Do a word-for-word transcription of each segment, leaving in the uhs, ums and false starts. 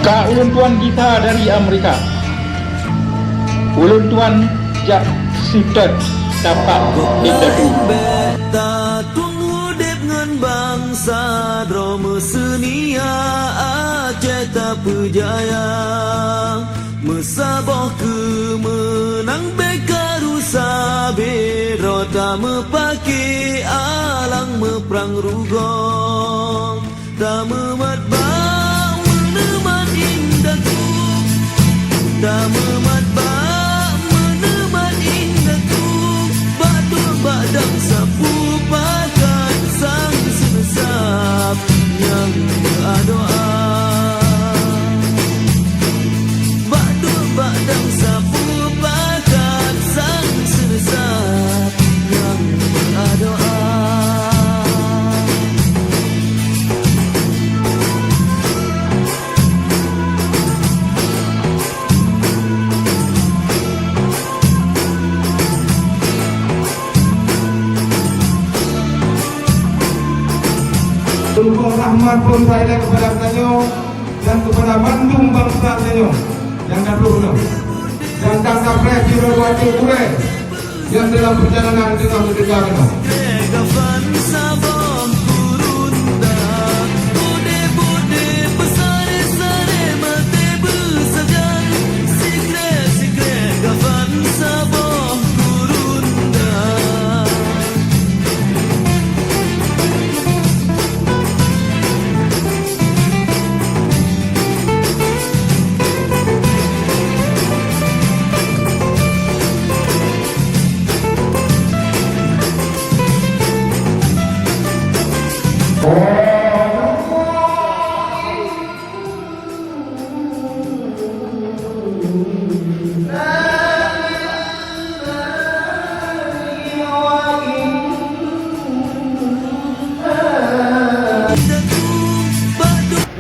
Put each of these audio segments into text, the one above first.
Ka ulôn tuan gita dari Amerika. Ulôn tuan jak seutôt tapak indatu. Bék tatueng udeb ngon bansa droe, meuseunia Aceh tapeujaya. Meusaboh keu meunang bék karu sabe, droe tameupake alang meuprang rugoe. Tameumat bak meuneumat indatu, tameumat bak meuneumat indatu, bak duek bak dang sapeue pakat sang seuneusab nyang meuadoa. Bak duek bak dang sapeue pakat sang seuneusab nyang meuadoa. Teungku rahmat pun saya kepada geutanyoe dan kepada mandum bansa geutanyoe nyang ka troh nyoe. Dan tangka preh sidroe dua cok gurée nyang dalam perjalanan teungoh meuteuka keunoe.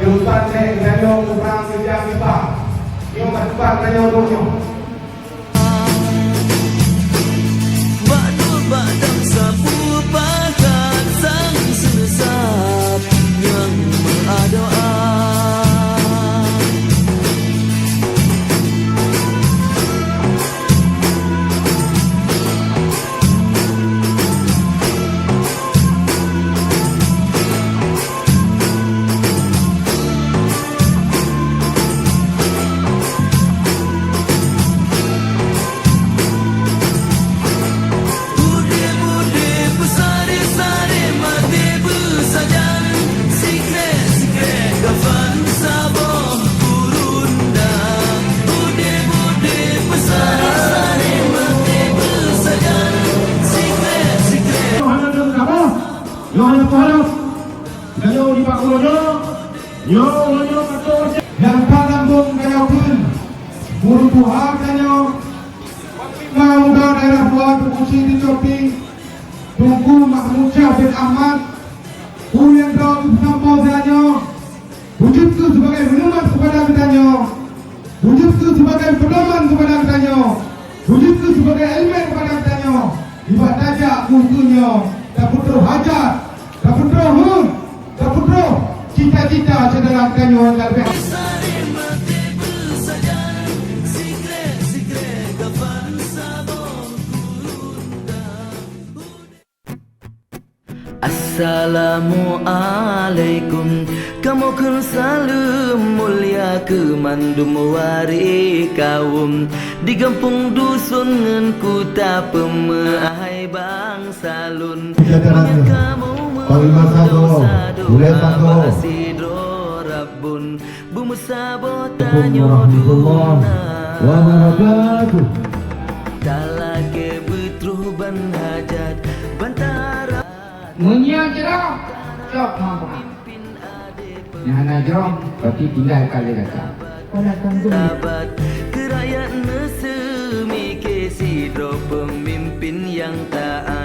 Urusan nèk geutanyoe kurang seujak mita. Nyoe meutuban tanyoe doh nyoe. Bak duek bak dang sapeue pakat sang seuneusab nyang meuadoa. Hana teuka boh, nyoe hana teuka boh. Tanyoe nibak uroe nyoe, nyoe uroe nyoe ka trok nyang ka lambông tanyoe kheun. Guru tuha tanyoe, Panglima Muda Daerah dua Teungku Chik di Copi, Teungku Mahmud Syah bin Ahmad, peue nyang droe geupeusampoe tanyoe, beujeuet keu sibagai monumen keupada geutanyoe. Beujeuet keu sibagai peudoman keupada geutanyoe, beujeuet keu sibagai iéleumèe keupada geutanyoe, nibak tajak ukeue nyoe tapeutroh hajat, tapeutroh rhot, tapeutroh cita-cita syedara geutanyoe nyang leubeh. Assalamualaikum. Kamoe kheun saleuem mulia keu mandum waréh kawöm di gampông duson ngon kuta peumeuahai bansa lôn. Jajaran Panglima Sagoe, Ulèe Sagoe. Bumeusabô tanyoe duna. Assalamualaikum warahmatullahi wabarakatuh. Talakèe beutroh ban hajat ban tara. Meunyoe jroh, cok meuah. Nyang hana jroh, berarti tinggai kali rasa. Sabat keu rakyat neuseumiké sidroe peumimpin nyang taat.